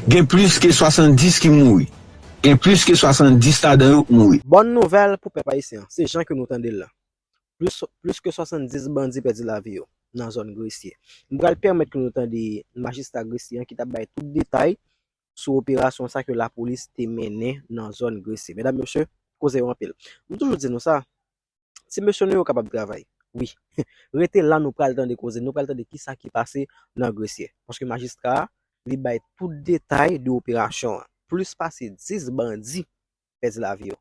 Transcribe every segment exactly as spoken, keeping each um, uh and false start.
Gen plis ke swasanndis ki mouri. Gen plis ke swasanndis ladan yo k mouri. Bòn nouvèl pou pèp ayisyen an, se jan ke nou tande l la. Plis, plis ke swasanndis bandi pèdi lavi yo nan zòn Gresye. M pral pèmèt ke nou tande majistra Gresye an ki t ap bay tout detay sou operasyon sa ke lapolis te mennen nan zòn Gresye. Medam, mesye, koze yo anpil. M toujou di nou sa, ti mesye nou yo kapab travay. Wi. Rete la, nou pral tande koze, nou pral tande kisa ki pase nan Gresye. Paske majistra a, li bay tout detay de operasyon an. Plis pase dis bandi pèdi lavi yo.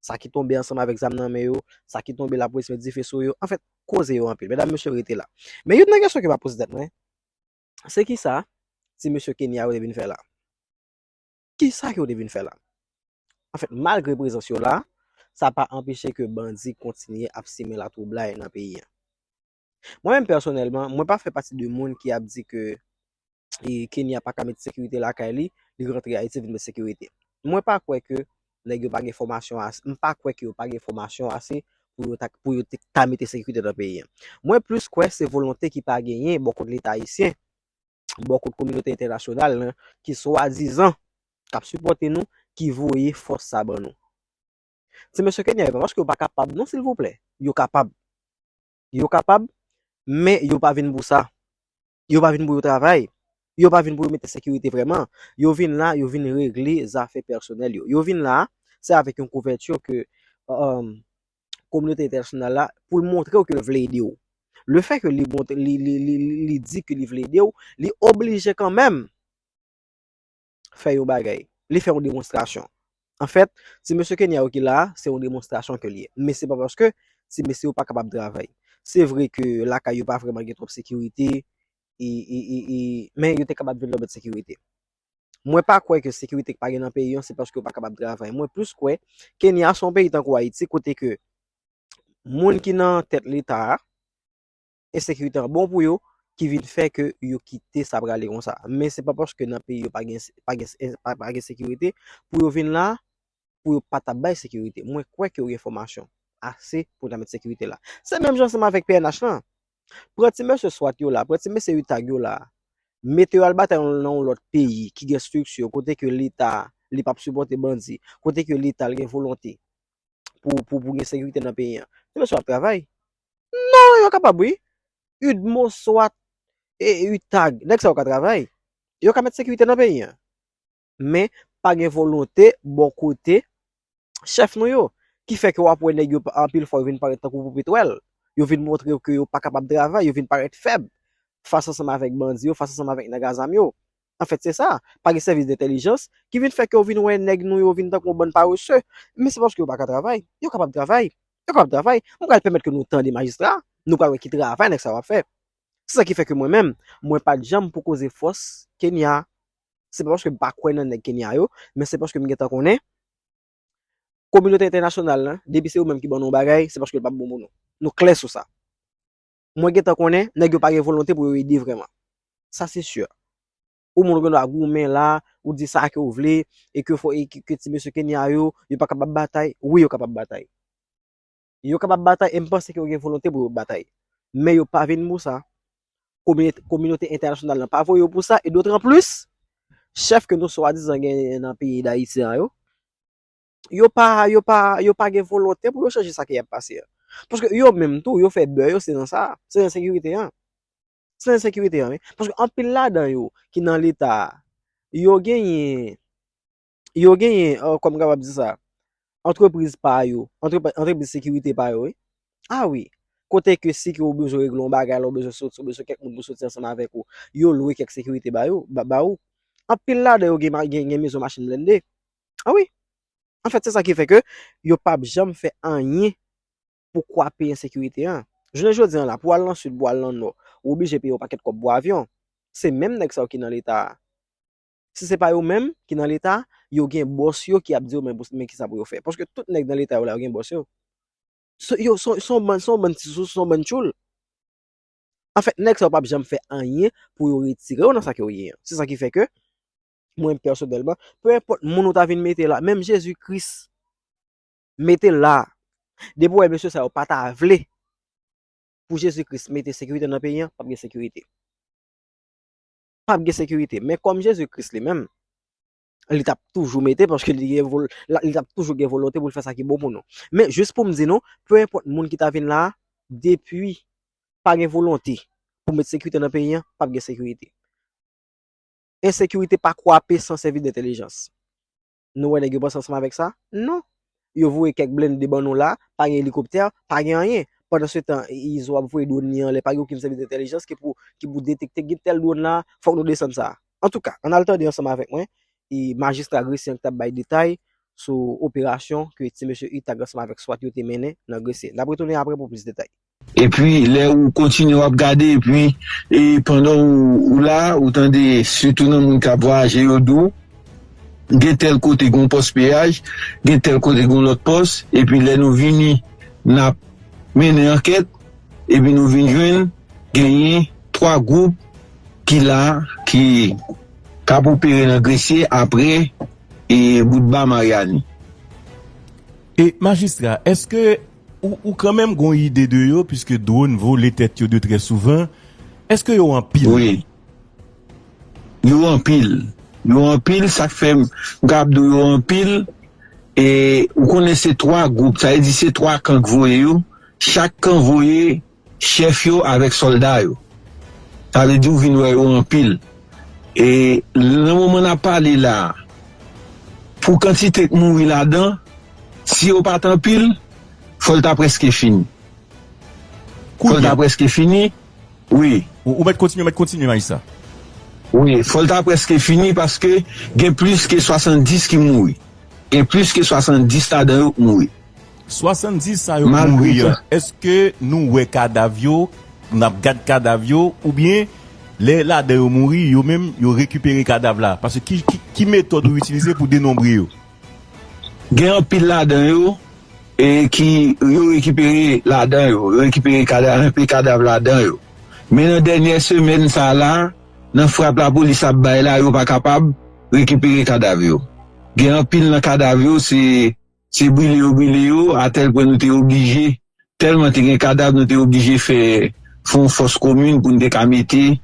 Sa ki tonbe ansanm avèk zam nan men yo, sa ki tonbe lapolis met dife sou yo. Anfèt, koze yo anpil. Medam, mesye, rete la. Men youn nan kesyon ke m ap poze tèt mwen, se kisa ti mesye Kenya yo te vin fè la? Kisa ke yo te vin fè la? Anfèt, malgre prezans yo la, sa pa anpeche ke bandi kontinye ap simen latwoublay nan peyi an. Mwen menm pèsonèlman, mwen pa fè pati de moun ki ap di ke e, Kenya pa ka met sekirite lakay li, li rantre Ayiti vin met sekirite. Mwen pa kwè ke nèg yo pa gen fòmasyon ase, m pa kwè ke yo pa gen fòmasyon ase pou yo ta, pou yo te, ta mete sekirite nan peyi an. Mwen plis kwè se volonte ki pa genyen bò kot Leta ayisyen, bò kot kominote entènasyonal lan, ki swadizan k ap sipòte nou, ki voye fòs sa ban nou. Ti mesye Kenya yo, pa paske yo pa kapab non, silvouplè. Yo kapab. Yo kapab, men yo pa vin pou sa. Yo pa vin pou yo travay. Yo pa vin pou yo mete sekirite vrèman. Yo vin la, yo vin regle zafè pèsonèl yo. Yo vin la, se avèk yon kouvèti ke um, kominote entènasyonal la, pou l montre w ke l vle ede w. Le fè ke li, montre, li, li, li, li, li di ke li vle ede w, li oblije kanmenm fè yon bagay. Li fè yon demonstrasyon. Anfèt, ti mesye Kenya yo ki la a, se yon demonstrasyon ke l ye. Men se pa paske ti mesye yo pa kapab travay. Se vre ke lakay yo pa vrèman gen twòp sekirite, e, e, e, e, men yo te kapab vin nan mèt sekirite. Mwen pa kwè ke sekirite ki pa gen nan peyi an, se paske yo pa kapab travay. Mwen plis kwè, Kenya se yon peyi tankou Ayiti, kote ke moun ki nan tèt Leta a, ensekirite an bon pou yo, ki vin fè ke yo kite sa prale konsa. Men se pa paske nan peyi yo pa gen, pa gen, pa, pa gen sekirite, pou yo vin la, pou yo pa t ap bay sekirite. Mwen kwè ke yo gen fòmasyon ase pou ta met sekirite la. Se menm jan ansanm avèk P N H lan. Pran ti mesye swat yo la, pran ti mesye utag yo la. Mete yo al batay nan yon lòt peyi ki gen estrikti, kote ke Leta, li p ap sipòte bandi, kote ke Leta, li gen volonte pou, pou, pou gen sekirite nan peyi an. Ti mesye yo ap travay. Non, yo kapab, wi. Udmo, swat, e, utag, nèg sa yo ka travay. Yo ka met sekirite nan peyi an. Men, pa gen volonte bò kote chèf nou yo. Ki fè ke w ap wè nèg yo anpil fwa yo vin parèt tankou poupetwèl. Yo vin montre w ke yo pa kapab travay, yo vin parèt fèb. Fas ansanm avèk bandi yo, fas ansanm avèk nèg a zam yo. Anfèt, se sa. Pa gen sèvis dentèlijans ki vin fè ke w vin wè nèg nou yo vin tankou yon bann parese. Men se paske yo pa ka travay. Yo kapab travay. Yo kapab travay. M pral pèmèt ke nou tande majistra. Nou pral wè ki travay nèg sa yo ap fè. Se sa ki fè ke mwen menm, mwen pa t janm pou koze fòs Kenya. Se pa paske m pa kwè nan nèg Kenya yo, men se paske m gentan konnen kominote entènasyonal lan, depi se yo menm ki ban nou yon bagay, se paske l p ap bon pou nou. Nou klè sou sa. Mwen gentan konnen nèg yo pa gen volonte pou yo ede vrèman. Sa se si. Ou moun ou gen dwa goumen la, ou di sa ke w vle, e ke fò, e ke, ke ti mesye Kenya yo, yo pa kapab batay. Wi, yo kapab batay. Yo kapab batay, e m panse ke yo gen volonte pou yo batay. Men yo pa vin pou sa. Kominote, kominote entènasyonal lan pa voye yo pou sa, e dotranplis, chèf ke nou swadizan genyen nan peyi Dayiti an yo, yo pa, yo pa, yo pa gen volonte pou yo chanje sa ki ap pase an. Paske yo menm tou, yo fè bè yo, se nan sa, se nan ensekirite an. Se nan ensekirite an, wi. Paske anpil ladan yo ki nan Leta a, yo genyen, yo genyen, uh, kòman m kapab di sa, antrepriz pa yo, antrepriz sekirite pa yo, wi. A wi, kote ke si ke ou bezwen regle yon bagay, lè ou bezwen soti, ou bezwen kèk moun pou soti ansanm avèk ou, yo lwe kèk sekirite ba yo, ba, ba ou. Anpil ladan yo gen, gen, gen mezon machin blende. A wi. Anfèt, se sa ki fè ke yo p ap janm fè anyen pou kwape ensekirite an. Jounen jodi an la, pou al nan sid, pou al nan nò, ou oblije peye yon pakèt kòb pou avyon. Se menm nèg sa yo ki nan Leta a. Si se pa yo menm ki nan Leta, yo gen bòs yo ki ap di yo men, men kisa pou yo fè. Paske tout nèg nan Leta yo la, yo gen bòs yo. Se, yo, se, se yon bann, se yon bann ti sou, se yon bann tchoul. Anfèt, nèg sa yo p ap janm fè anyen pou yo retire yo nan sa ke yo ye an. Se sa ki fè ke, mwen pèsonèlman, pe enpòt moun ou ta vin mete la, menm Jezi Kris, mete la, depi w wè mesye sa yo pa ta vle pou Jezi Kris mete sekirite nan peyi an, p ap gen sekirite. P ap gen sekirite. Men kòm Jezi Kris li menm, li t ap toujou mete, paske li gen vol-, la, li t ap toujou gen volonte pou l fè sa ki bon pou nou. Men, jis pou m di nou, pe enpòt moun ki ta vin la a, depi pa gen volonte pou met sekirite nan peyi an, p ap gen sekirite. Ensekirite pa kwape san sèvi d entèlijans. Nou wè nèg yo panse ansanm avèk sa? Non. Yo voye kèk blende ban nou la, pa gen elikoptè, pa gen anyen. Pandansetan, Izo ap voye dwòn li anlè, pa gen okenn sèvis d entèlijans ki pou, ki pou detekte gen tèl dwòn la, fòk nou desann sa. Antouka, ann al tande ansanm avèk mwen, e majistra Gresye an ki t ap bay detay sou operasyon ke ti mesye Itag ansanm avèk swat yo te mennen nan Gresye. N ap retounen apre pou plis detay. Epi, lè ou kontinye w ap gade, epi, e pandan ou, ou la, ou tande, sitou nan moun k ap vwayaje, yo di w, gen tèl kote gen yon pòs peyaj, gen tèl kote gen yon lòt pòs, epi lè nou vini, n ap mennen ankèt, epi nou vin jwenn, genyen twa gwoup ki la, ki, k ap opere nan Gresye apre, e bout ba Maryani. E, majistra, èske ou, ou kanmenm gon ide de yo, piske dwòn vole tèt yo de trè souvan, èske yo anpil? Wi. Yo anpil. Yo anpil, sa k fè m, m kapab di w yo anpil. E ou konnen se twa gwoup, sa vle di se twa kan k voye yo. Chak kan voye chèf yo avèk sòlda yo. Sa vle di w vin wè yo anpil. E nan moman n ap pale la a, pou kantite k mouri ladan, si yo pa t anpil, fò l ta prèske fini. Fò l ta prèske fini, wi. Ou, ou mèt kontinye, ou mèt kontinye, majistra. Wi, fò l ta prèske fini paske gen plis ke swasanndis ki mouri. Gen plis ke swasanndis ladan yo k mouri. Swasanndis sa yo k mouri an, èske nou wè kadav yo, n ap gad kadav yo, oubyen lè ladan yo mouri, yo menm, yo rekipere kadav la? Paske ki, ki, ki metòd ou itilize pou denonbre yo? Gen anpil ladan yo, e ki yo rekipere ladan yo, yo rekipere kada-, enpe kadav ladan yo. Men nan dènyè semèn sa la, nan frap lapolis ap bay la, yo pa kapab rekipere kadav yo. Gen anpil nan kadav yo, se, se brile yo brile yo, atèl pwen nou te oblije, tèlman te gen kadav, nou te oblije fè, fè yon fòs komin pou n te ka mete,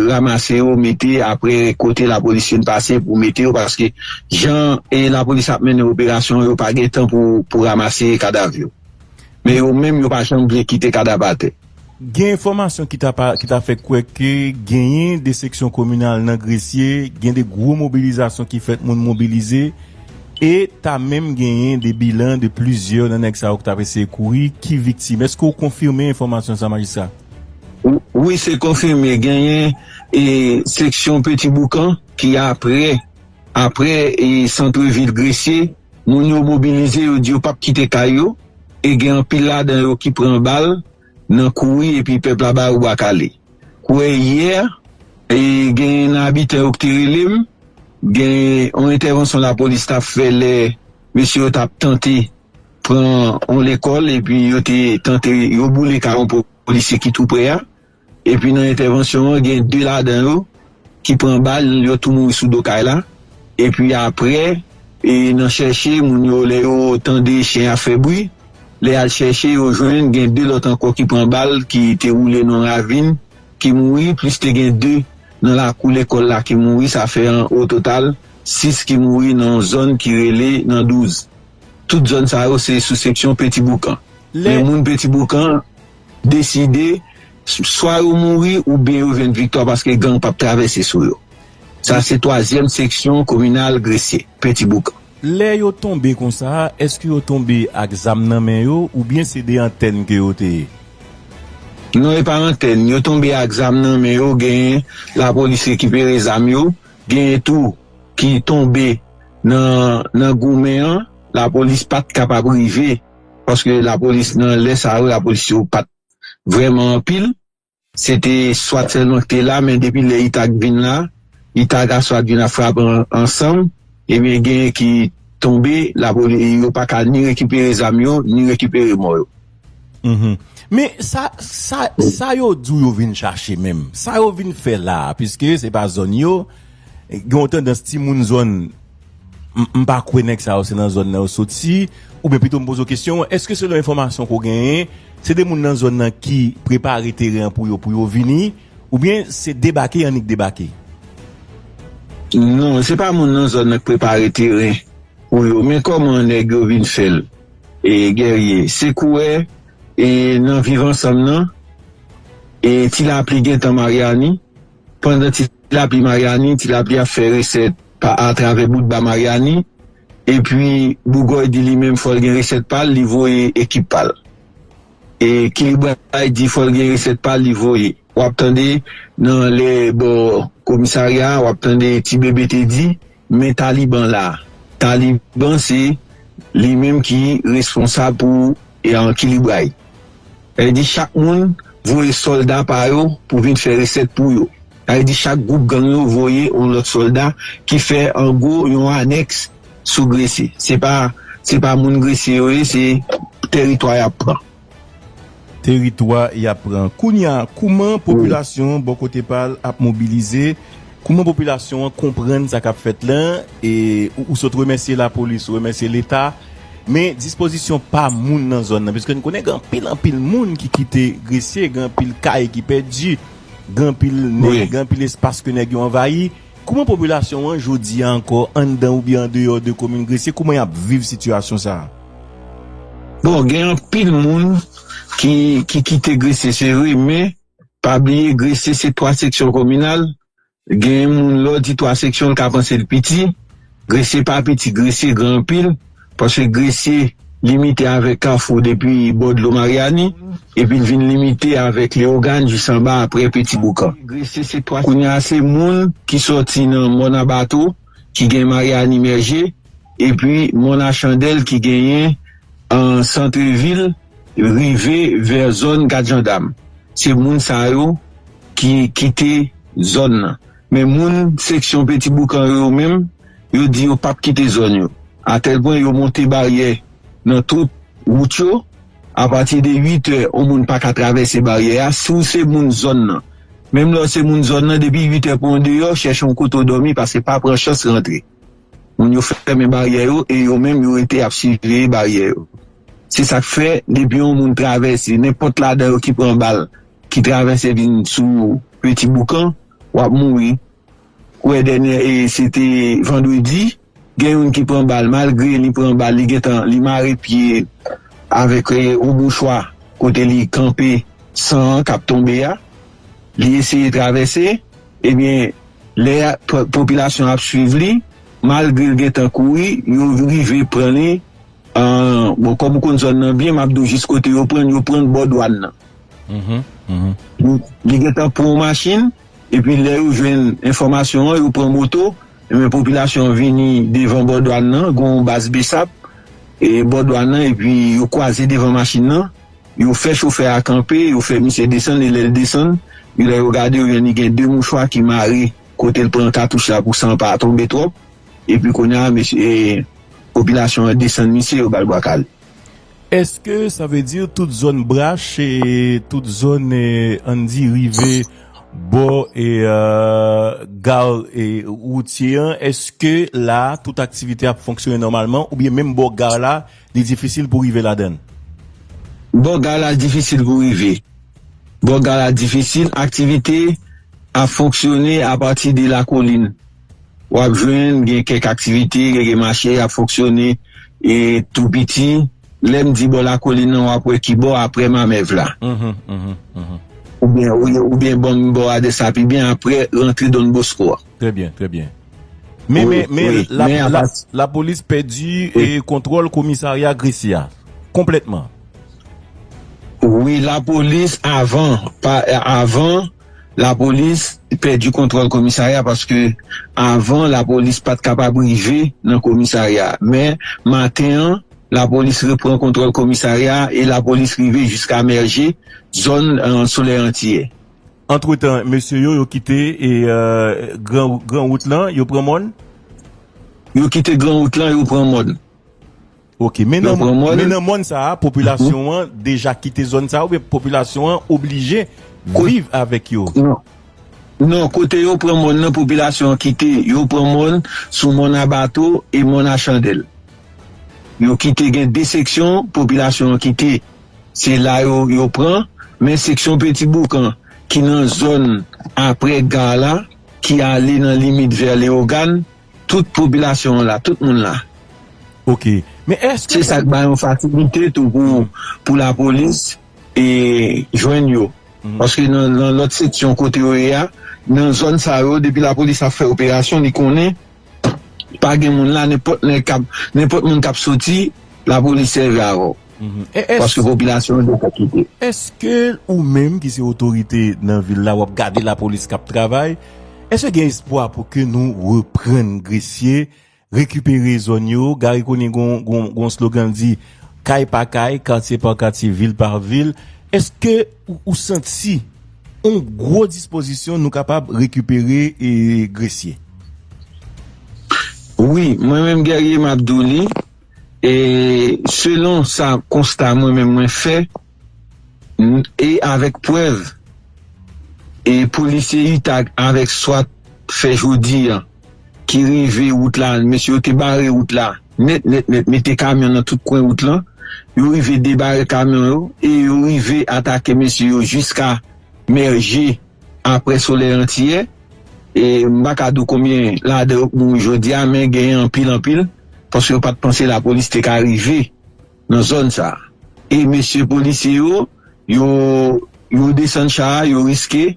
ramase yo, mete, apre kote lapolis fin pase pou mete yo, paske jan, e, lapolis ap mennen operasyon, yo pa gen tan pou, pou ramase kadav yo. Men yo menm, yo pa janm vle kite kadav atè. Gen enfòmasyon ki ta pa, ki ta fè kwè ke genyen de seksyon kominal nan Gresye, gen de gwo mobilizasyon ki fèt, moun mobilize, e ta menm genyen de bilan de plizyè nan nèg sa yo ki t ap eseye kouri, ki viktim. Èske w konfime enfòmasyon sa, majistra? Wi, se konfime. Genyen, e, seksyon Peti Boukan ki apre, apre, e, santrevil Gresye, moun yo mobilize, yo di yo p ap kite kay yo, e gen anpil ladan yo ki pran bal nan kouri epi pèp la ba yo bwa kale. Kourè yè, e, gen nan abitan yo ki te rele m, gen yon entèvansyon lapolis t ap fè lè mesye yo t ap tante pran yon lekòl, epi yo te tante, yo boule kay yon polisye ki tou prè a. Epi nan entèvansyon an, gen de ladan yo ki pran bal, yo tou mouri sou do kay la. Epi apre, e nan chèche, moun yo, lè yo tande chen ap fè bri, lè y al chèche, yo jwenn gen de lòt ankò ki pran bal, ki te woule nan yon ravin, ki mouri, plis te gen de nan lakou lekòl la ki mouri, sa fè an, o total, sis ki mouri nan yon zòn ki rele nan douz. Tout zòn sa yo se sou seksyon Peti Boukan. Men moun Peti Boukan deside, s-, swa yo mouri oubyen yo jwenn viktwa paske gang p ap travèse sou yo. Sa se twazyèm seksyon kominal Gresye, Peti Boukan. Lè yo tonbe konsa, èske yo tonbe ak zam nan men yo oubyen se de antèn ke yo te ye? Non, e pa antèn. Yo tonbe ak zam nan men yo, genyen lapolis rekipere zam yo, genyen tou ki tonbe nan, nan goumen an, lapolis pa t kapab rive, paske lapolis nan lè sa yo, lapolis yo pa t vrèman anpil. Se te swat sèlman ki te la, men depi lè Itag vin la, Itag a swat vin ap frape an-, ansanm, ebyen genyen ki tonbe, lapoli-, yo pa ka ni rekipere zam yo, ni rekipere mò yo. Mhm. Men sa, sa, sa yo di w yo vin chache menm, sa yo vin fè la a, piske se pa zòn yo, gen yon tandans timoun zòn, m, m pa kwè nèg sa yo se nan zòn nan yo soti, oubyen pito m poze w kesyon, èske selon enfòmasyon ke w genyen, se de moun nan zòn nan ki prepare teren an pou yo, pou yo vini, oubyen se debake y annik debake? Non, se pa moun nan zòn nan k prepare teren pou yo. Men kòman nèg yo vin fè l? E, Guerrier, se kouwè, e, nan Viv Ansanm nan, e, Ti Lapli gentan Maryani. Pandan Ti Lapli Maryani, Ti Lapli ap fè resèt pa, atravè bout ba Maryani. Epi, Bougòy di li menm fò l gen resèt pa l, li voye ekip pa l. E Kilibway di fò l gen resèt pa l, li voye. W ap tande nan lè bò komisarya a, w ap tande Ti Bebe te di, men Taliban la. Taliban se li menm ki responsab pou, e, an Kilibway. Sa vle di chak moun voye sòlda pa yo pou vin fè resèt pou yo. Sa vle di chak gwoup gang yo voye yon lòt sòlda ki fè an gwo yon anèks sou Gresye. Se pa, se pa moun Gresye yo ye, se teritwa y ap pran. Teritwa y ap pran. Kounye a, kouman popilasyon an bò kote pa l ap mobilize? Kouman popilasyon an konprann sa k ap fèt la? E ou, ou sot remèsye lapolis, ou remèsye Leta, men dispozisyon pa moun nan zòn nan, piske n konnen gen anpil anpil moun ki kite Gresye, gen anpil kay ki pèdi, gen anpil nèg, gen anpil espas ke nèg yo anvayi. Kouman popilasyon an jodi a ankò, anndan oubyen andeyò de komin Gresye, kouman y ap viv sitiyasyon sa a? Bon, gen anpil moun ki, ki kite Gresye, se vre, men pa bliye Gresye se twa seksyon kominal, gen moun lè w di twa seksyon, l ka panse l piti. Gresye pa piti, Gresye gran anpil, paske Gresye limite avèk Kafou depi bò dlo Maryani, epi l vin limite avèk Leyogàn jis anba apre Peti Boukan. Kounye a se moun ki sòti nan Mòn a Bato, ki gen Maryani Mèje, epi Mòn a Chandèl ki genyen an Santrevil, rive vè zòn Gad Jandam. Se moun sa yo ki kite zòn nan. Men moun seksyon Peti Boukan yo, yo menm, yo di yo p ap kite zòn yo. Atèl pwen yo monte baryè nan tout wout yo. Apati de uit è, yon moun pa ka travèse baryè a si w se moun zòn nan. Menm lè w se moun zòn nan, depi uit è pwen w deyò, chèche yon kote w dòmi paske pa pran chans rantre. Moun yo fèmen baryè yo e yo menm yo rete ap siveye baryè yo. Se sa k fè, depi yon moun travèse, nenpòt ladan yo ki pran bal, ki travèse vin sou Peti Boukan, w ap mouri. Kwè dènye, e, se te vandredi, gen youn ki pran bal, malgre li pran bal, li gentan, li mare pye avèk, e, yon bouchwa kote li kanpe, san an k ap tonbe a. Li eseye travèse, ebyen, lè a, po-, popilasyon ap swiv li, malgre l gentan kouri, yo rive pran li, an, bon, kòm ou konn zòn nan byen, m ap di w jis kote yo pran l, yo pran l bò dwàn nan. Li, li gentan pran yon machin, epi lè yo jwenn enfòmasyon an, yo pran moto, ebyen, popilasyon an vini devan bò dwàn nan, gen yon baz BSAP, e bò dwàn nan, epi yo kwaze devan machin nan, yo fè chofè a kanpe, yo fè misye desann, e lè l desann, yo lè yo gade, yo jwenn li gen de mouchwa ki mare kote l pran katouch la pou san pa tonbe twòp, epi kounye a, mesye, e, popilasyon an desann misye, yo ba l bwa kale. Èske sa vle di tout zòn Brach e tout zòn, e, ann di rive bò e, e, gar, e, woutye an, èske la tout aktivite ap fonksyone nòmalman oubyen menm bò gar la, li difisil pou rive ladan l? Bò gar la difisil pou rive. Bò gar la difisil, aktivite ap fonksyone apati de Lakolin. W ap jwenn gen kèk aktivite, gen, gen mache ap fonksyone e tou piti. Lè m di bò Lakolin nan, w ap wè ki bò, aprè Mamèv la. Oubyen, oubyen, oubyen ban m bò a Dèsapibyen, aprè rantre Don Bosco a. Trè byen, trè byen. Men, men, men, la, la, lapolis pèdi e kontwòl komisarya Gresye a. Konplètman. Wi, lapolis avan, pa, avan, lapolis pèdi kontwòl komisarya paske avan, lapolis pa t kapab rive nan komisarya. Men, maten an, lapolis repran kontwòl komisarya e lapolis rive jiska Mèje, zòn, e, Solèy Antiyè. Antretan, mesye yo, yo kite e, e, gran, gran wout lan, yo pran mòn? Yo kite gran wout lan, yo pran mòn. Ok, men nan, men nan mòn sa a, popilasyon an deja kite zòn sa a, oubyen popilasyon an oblije viv avèk yo? Non. Non, kote yo pran mòn nan, popilasyon an kite, yo pran mòn sou Mòn a Bato e Mòn a Chandèl. Yo kite, gen de seksyon, popilasyon an kite. Se la yo, yo pran, men seksyon Peti Boukan ki nan zòn aprè gar la, ki ale nan limit vè Leyogàn, tout popilasyon an la, tout moun la. Ok. Men èske... Se sa k ba yon fasilite tou pou, pou lapolis e jwenn yo. Paske nan, nan lòt seksyon kote yo ye a, nan zòn sa yo, depi lapolis ap fè operasyon, li konnen pa gen moun la, nenpòt nèg k ap, nenpòt moun k ap soti, lapolis sèvi avè w. Paske popilasyon an deja kite. Èske ou menm ki se otorite nan vil la, w ap gade lapolis k ap travay, èske gen espwa pou ke nou reprann Gresye, rekipere zòn yo? Garry Conille gon, gon, gon slogan l di kay pa kay, katye pa katye, vil pa vil. Èske ou, ou santi yon gwo dispozisyon nou kapab rekipere e Gresye? Wi, mwen menm Guerrier m ap di w li, e selon sa konsta mwen menm mwen fè, e avèk prèv, e polisye UTAG avèk SWAT fè jodi a, ki rive wout la, mesye yo te bare wout la nèt, nèt, nèt, mete kamyon nan tout kwen wout lan. Yo rive debare kamyon yo e yo rive atake mesye yo jiska Mèje, aprè Solèy Antiyè. E m pa ka di w konbyen ladan yo k mouri jodi a, men genyen anpil, anpil, paske yo pa t panse lapolis te ka rive nan zòn sa a. E mesye polisye yo, yo, yo desann cha a, yo riske,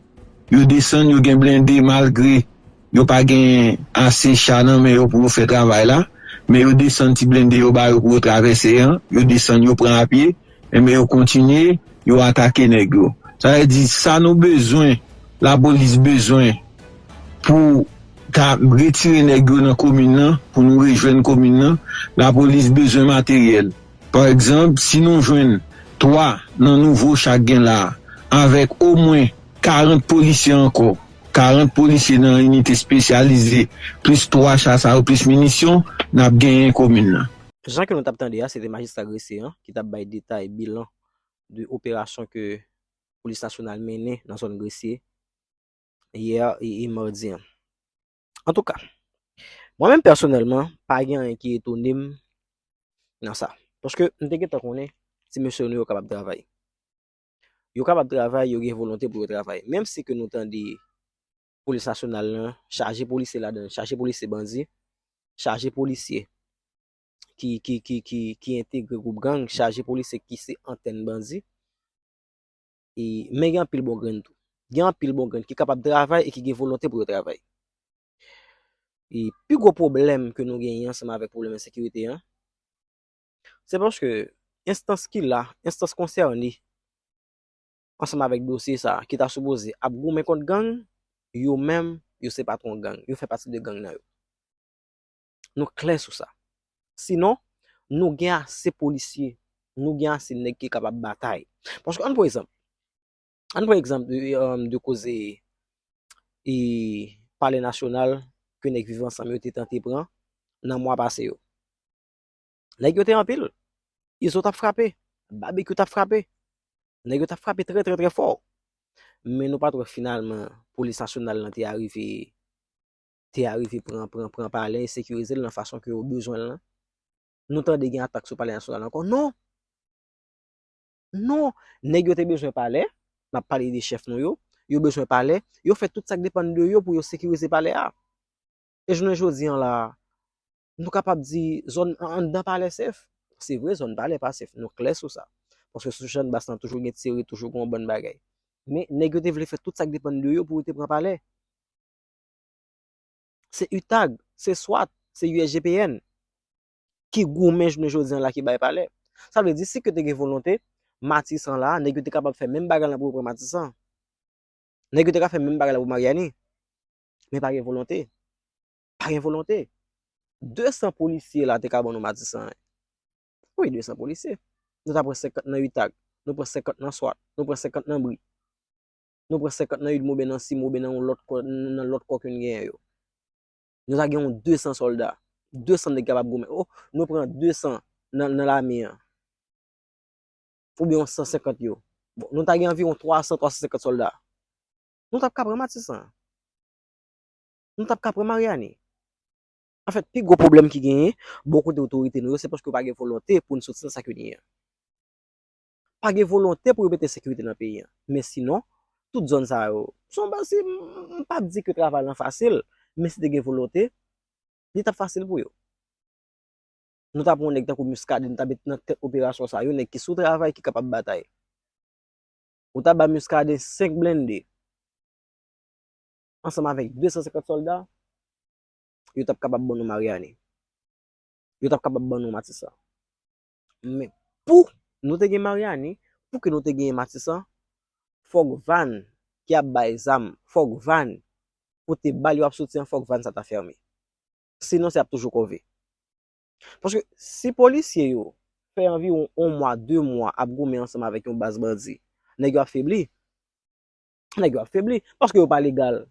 yo desann, yo gen blende malgre yo pa gen ase cha nan men yo pou yo fè travay la, men yo desann ti blende yo ba yo pou yo travèse an, yo desann, yo pran apye, enben yo kontinye, yo atake nèg yo. Sa vle di, sa nou bezwen, lapolis bezwen pou ta retire nèg yo nan komin nan, pou nou rejwenn komin nan, lapolis bezwen materyèl. Pa egzanp, si nou jwenn twa nan nouvo cha k gen la a, avèk omwen karant polisye ankò, karant polisye nan inite espesyalize, plis twa cha sa yo, plis minisyon, n ap genyen komin nan. Jan ke nou t ap tande a, se te majistra Gresye an ki t ap bay detay bilan de operasyon ke Polis Nasyonal mennen nan zòn Gresye yè e, e madi an. Antouka, mwen menm pèsonèlman, pa gen anyen ki etone m nan sa. Paske m te gentan konnen ti mesye nou yo kapab travay. Yo kapab travay, yo gen volonte pou yo travay. Menm si ke nou tande Polis Nasyonal lan chaje polisye ladan l, chaje polisye bandi, chaje polisye ki, ki, ki, ki, ki entegre gwoup gang, chaje polisye ki se antèn bandi. E, men gen anpil bon grenn tou. Gen anpil bon grenn ki kapab travay e ki gen volonte pou yo travay. E pi gwo pwoblèm ke nou genyen ansanm avèk pwoblèm ensekirite an, se paske enstans ki la, enstans konsène, ansanm avèk dosye sa a, ki ta sipoze ap goumen kont gang, yo menm, yo se patwon gang, yo fè pati de gang nan yo. Nou klè sou sa. Sinon, nou gen ase polisye, nou gen ase nèg ki kapab batay. Paske ann pran egzanp, ann pran egzanp de, um, de koze e Palè Nasyonal ke nèg Viv Ansanm yo te tante pran nan mwa pase yo. Nèg yo te anpil. Izo t ap frape. Babekyou t ap frape. Nèg yo t ap frape trè, trè, trè fò. Men nou pa t wè finalman Polis Nasyonal lan te arive, te arive pran, pran, pran palè e sekirize l nan fason ke yo bezwen l lan. Nou tande gen atak sou Palè Nasyonal ankò. Non! Non! Nèg yo te bezwen palè, m ap pale de chèf nou yo, yo bezwen palè, yo fè tout sa k depann de yo pou yo sekirize palè a. E jounen jodi an la, nou kapab di zòn an, anndan palè sèf. Se vre, zòn palè pa sèf, nou klè sou sa. Paske sou Channbass lan toujou gen tire, toujou gen yon bann bagay. Men nèg yo te vle fè tout sa k depann de yo pou yo te pran palè. Se UTAG, se swat, se U S G P N ki goumen jounen jodi an la ki bay palè. Sa vle di, si ke te gen volonte, Matisan la, nèg yo te kapab fè menm bagay lan pou yo pran Matisan. Nèg yo te ka fè menm bagay la pou Maryani. Men pa gen volonte. Pa gen volonte. De san polisye la te ka ban nou Matisan. Wi, de san polisye. Nou ta pran senkant nan UTAG. Nou pran senkant nan swat. Nou pran senkant nan bri. Nou pran senkant nan UDMO oubyen nan CIMO oubyen nan yon lòt kò, nan lòt kò ke n genyen yo. Nou ta gen yon de san sòlda. De san nèg kapab goumen. O, nou pran de san nan, nan lame an. Oubyen yon san senkant yo. Bon, nou ta gen anviwon twa san, twa san senkant sòlda. Nou t ap ka pran Matisan. Nou t ap ka pran Maryani. Anfèt, pi gwo pwoblèm ki genyen bò kote otorite nou yo, se paske yo pa gen volonte pou n soti nan sa ke n ye an. Pa gen volonte pou yo mete sekirite nan peyi an. Men sinon, tout zòn sa yo. Se yon baz, si m, m p ap di ke travay lan fasil, men si te gen volonte, li t ap fasil pou yo. Nou ta pran yon nèg tankou Muscadin, nou ta met nan tèt operasyon sa yo, nèg ki sou travay, ki kapab batay. Ou ta ba Muscadin senk blende, ansanm avèk de san senkant sòlda, yo t ap kapab ban nou Mariani. Yo t ap kapab ban nou Matisan. Men pou nou te gen Mariani, pou ke nou te gen Matisan, fòk van ki ap bay zam, fòk van kote bal yo ap soti an, fòk van sa ta fèmen. Sinon, se ap toujou kove. Paske si polisye yo fè anviwon yon mwa, de mwa ap goumen ansanm avèk yon baz bandi, nèg yo ap febli. Nèg yo ap febli paske yo pa legal.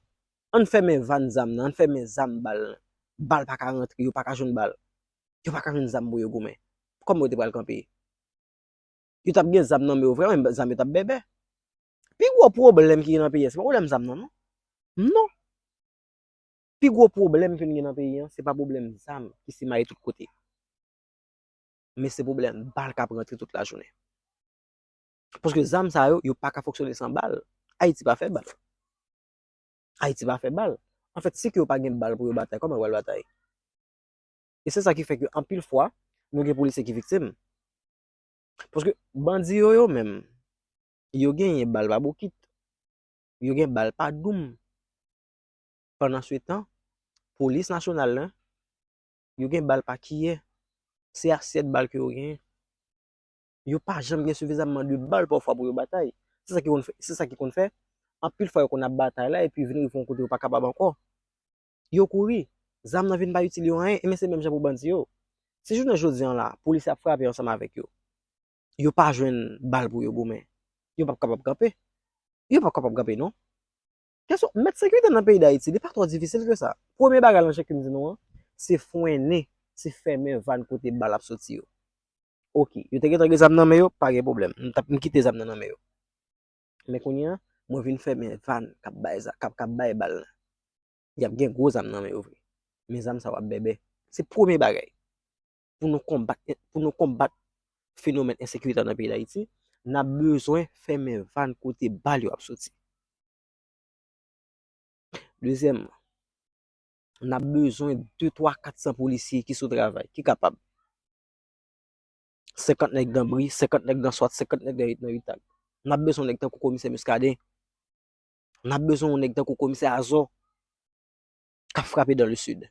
Ann fèmen van zam nan, ann fèmen zam bal nan. Bal pa ka rantre, yo pa ka jwenn bal. Yo pa ka jwenn zam pou yo goumen. Kòman yo te pral kanpe? Yo t ap gen zam nan men yo vre, men zam yo t ap bèbè. Pi gwo pwoblèm ki gen nan peyi a, se pa pwoblèm zam nan, non. Non. Pi gwo pwoblèm ke n gen nan peyi an, se pa pwoblèm zam ki simaye tout kote. Men se pwoblèm bal k ap rantre tout lajounen. Paske zam sa yo, yo pa ka fonksyone san bal. Ayiti pa fè bal. Ayiti pa fè bal. Anfèt, si ke yo pa gen bal pou yo batay, kòman yo pral batay? E se sa ki fè ke anpil fwa, nou gen polisye ki viktim. Paske bandi yo, yo menm, yo genyen bal pa bokit. Yo gen bal pa doum. Pandansetan, polis nasyonal lan, yo gen bal pa kiyè. Se asyèt bal ke yo genyen. Yo pa janm gen sifizamman de bal pafwa pou yo batay. Se sa ki konn fè, se sa ki konn fè, anpil fwa yo konn ap batay la, epi vin rive yon kote yo pa kapab ankò. Yo kouri. Zam nan vin pa itil yo anyen, ebyen se menm jan pou bandi yo. Si jounen jodi an la, polis ap frape ansanm avèk yo, yo pa jwenn bal pou yo goumen, yo p ap kapab kanpe. Yo p ap kapab kanpe, non. Kesyon, mèt sekirite nan peyi Dayiti, li pa twò difisil ke sa. Premye bagay lan, jan ke m di nou an, se frennen, se fèmen van kote bal ap soti yo. Oke, yo te gentan gen zam nan men yo, pa gen pwoblèm. M t ap, m kite zam nan nan men yo. Men kounye a, mwen vin fèmen van k ap bay za-, k ap, k ap bay bal lan. Y ap gen gwo zam nan men yo vre. Men zam sa yo ap bèbè. Se premye bagay. Pou nou konbat, pou nou konbat fenomèn ensekirite nan peyi Dayiti, n ap bezwen fèmen van kote bal yo ap soti. Dezyèmman, n ap bezwen de, twa, kat san polisye ki sou travay, ki kapab. Senkant nèg nan Bri, senkant nèg nan Swat, senkant nèg nan, nan Itag. N ap bezwen nèg tankou komisè Muscadin. N ap bezwen yon nèg tankou komisè Azò k ap frape dans le sud.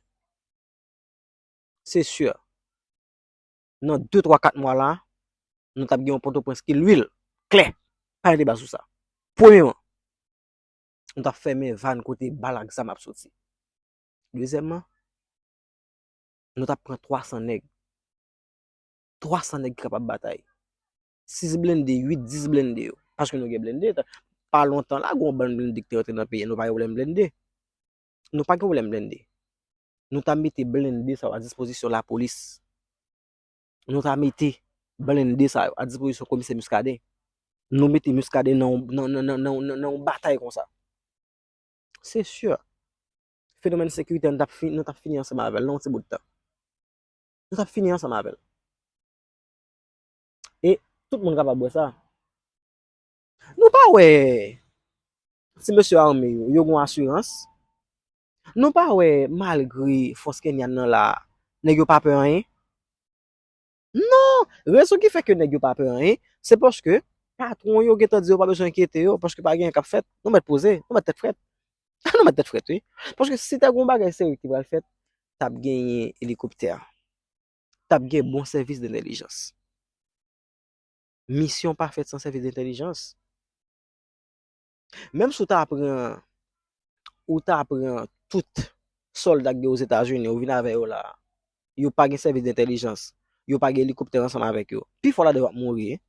Se si, nan de, twa, kat mwa la, nou t ap gen yon Pòtoprens ki lwil, klè. Pa gen deba sou sa. Premyeman, nou t ap fèmen van kote bal ak zam ap soti. Dezyèmman, nou t ap pran twa san nèg. Twa san nèg ki kapab batay. Sis blende, uit, dis blende yo. Paske nou gen blende. Pa lontan la, gen yon bann blende ki te rantre nan peyi a, nou pa gen pwoblèm blende. Nou pa gen pwoblèm blende. Nou ta mete blende sa yo a dispozisyon lapolis. Nou ta mete blende sa yo a dispozisyon komisè Muscadin. Nou mete Muscadin nan, nan, nan, nan, nan, nan, nan yon batay konsa. Se si, fenomèn sekirite a, nou t ap fi-, nou t ap fini ansanm avè l nan yon ti bout tan. Nou t ap fini ansanm avè l. E tout moun kapab wè sa. Nou pa wè ti mesye ame yo, yo gen asirans. Nou pa wè, malgre fòs kenyan nan la, nèg yo pa pè anyen. Non! Rezon ki fè ke nèg yo pa pè anyen, se paske patwon yo gentan di yo pa bezwen enkyete yo, paske pa gen anyen k ap fèt. Nou mèt poze, nou mèt tèt frèt. Nou mèt tèt frèt, wi. Paske si te gen yon bagay serye ki pral fèt, t ap genyen elikoptè. T ap gen bon sèvis dentèlijans. Misyon pa fèt san sèvis dentèlijans. Menm si w ta pran, ou ta pran tout sòlda k gen Ozetazini, ou vin avè yo la, yo pa gen sèvis dentèlijans, yo pa gen elikoptè ansanm avèk yo, pifò ladan yo ap mouri, wi.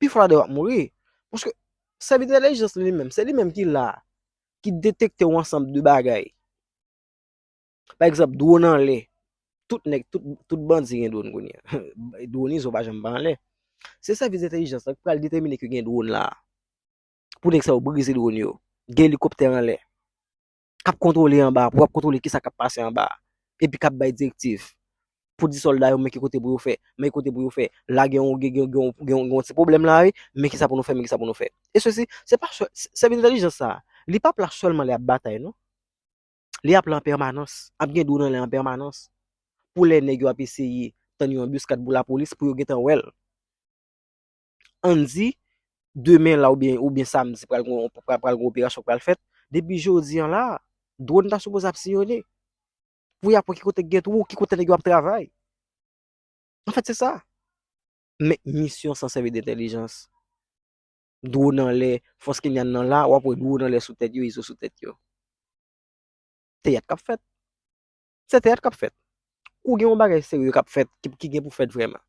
Pifò ladan yo ap mouri. Paske sèvis dentèlijans li menm, se li menm ki la, ki detekte yon ansanm de bagay. Pa egzanp, dwòn anlè. Tout nèg, tout, tout bandi gen dwòn kounye a. Dwòniz yo pa janm pa anlè. Se sèvis entèlijans lan ki pral detèmine ke gen dwòn la. Pou nèg sa yo brize dwòn yo. Gen elikoptè anlè. K ap kontwole anba, pou ap kontwole kisa k ap pase anba. Epi k ap bay direktiv. pou di sòlda yo, men ki kote pou yo fè, men ki kote pou yo fè. La gen yon, gen, gen, gen, gen, gen yon ti pwoblèm la, wi, men ki sa pou nou fè, men ki sa pou nou fè. E sesi, se pa sèl, sèvis entèlijans sa, li p ap la sèlman lè y ap batay, non. Li ap la an pèmanans, ap gen dlo nan lè an pèmanans. Pou lè nèg yo ap eseye tann yon anbiskad pou lapolis, pou yo gentan wè l. Ann di, demen la oubyen, oubyen samdi pral gon, pral, pral gon operasyon k pral fèt. Depi jodi an la, dwòn ta sipoze ap siyone. Pou y ap wè ki kote k gen twou, ki kote nèg yo ap travay. Anfèt, se sa. Men misyon san sèvis dentèlijans. Dwòn anlè, fòs Kenyan nan la, w ap wè dwòn anlè sou tèt yo, izo sou tèt yo. Teyat k ap fèt. Se teyat k ap fèt. Kou gen yon bagay serye k ap fèt, ki, ki gen pou fèt vrèman.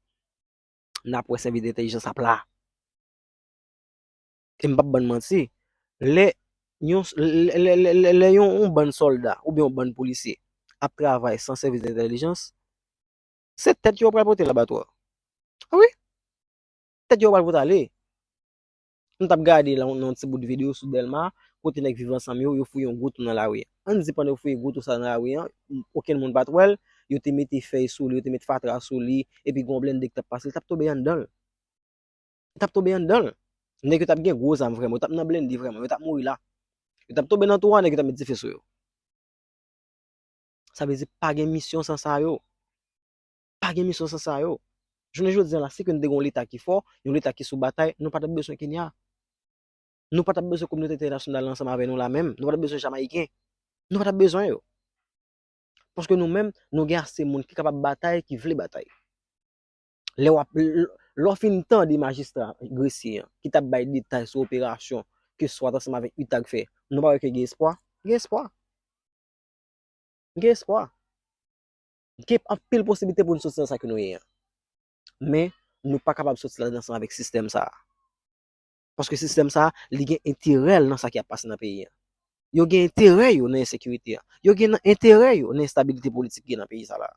N ap wè sèvis dentèlijans ap la. E m p ap bann manti, lè yon, lè, lè, lè, lè, lè yon, yon bann sòlda oubyen yon bann polisye ap travay san sèvis dentèlijans, se tèt yo pral pote labatwa. A wi. Tèt yo pral pote ale. M t ap gade la, nan yon ti bout videyo sou Dèlma, kote nèg Viv Ansanm yo, yo fouye yon gwo twou nan lari a. Ann di pandan yo fouye gwo twou sa nan lari a, okenn moun pa t wè l, yo te mete fèy sou li, yo te met fatra sou li, epi gen yon blende k t ap pase, l t ap tonbe anndan l. Li t ap tonbe anndan l. Nèg yo t ap gen gwo zam vrèman, yo t ap nan blende vrèman, yo t ap mouri la. Yo t ap tonbe nan twou a, nèg yo t ap met dife sou yo. Sa vle di pa gen misyon san sa yo. Pa gen misyon san sa yo. Jounen jodi a la, si ke nou te gen yon leta ki fò, yon leta ki sou batay, nou pa t ap bezwen Kenya. Nou pa t ap bezwen kominote entènasyonal la ansanm avè nou la menm. Nou pa t ap bezwen Jamayiken. Nou pa t ap bezwen yo. Paske nou menm, nou gen ase moun ki kapab batay, ki vle batay. Lè w ap, lè w fin tande majistra Gressier an, ki t ap bay detay sou operasyon ke swat ansanm avèk UTAG fè, nou pa wè ke gen espwa? Gen espwa. Gen espwa. Gen anpil posiblite pou nou soti nan sa ke nou ye an. Men, nou pa kapab soti ladan ansanm avèk sistèm sa a. Paske sistèm sa a, li gen enterè l nan sa ki ap pase nan peyi an. Yo gen enterè yo nan ensekirite an. Yo gen enterè yo nan enstabilite politik ki gen nan peyi sa la.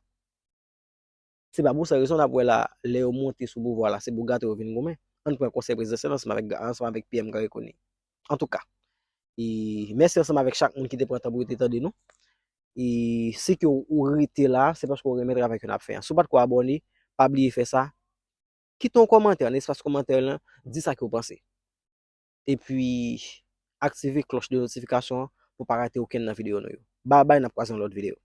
Se pa pou sa rezon n ap wè la, lè yo monte sou pouvwa la, se pou gate yo vin goumen. Ann pran konsèy prezidansyèl ansanm avèk, ansanm avèk P M Garry Conille. Antouka, e mèsi ansanm avèk chak moun ki te pran tan pou yo te tande nou. E si ke w, ou rete la, se paske w renmen travay ke n ap fè an. Si w pa t ko abòne, pa bliye fè sa. Kite yon kòmantè nan espas kòmantè lan, di sa ke w panse. Epi, aktive klòch de notifikasyon an pou w pa rate okenn nan videyo nou yo. Babay, n ap kwaze yon lòt videyo.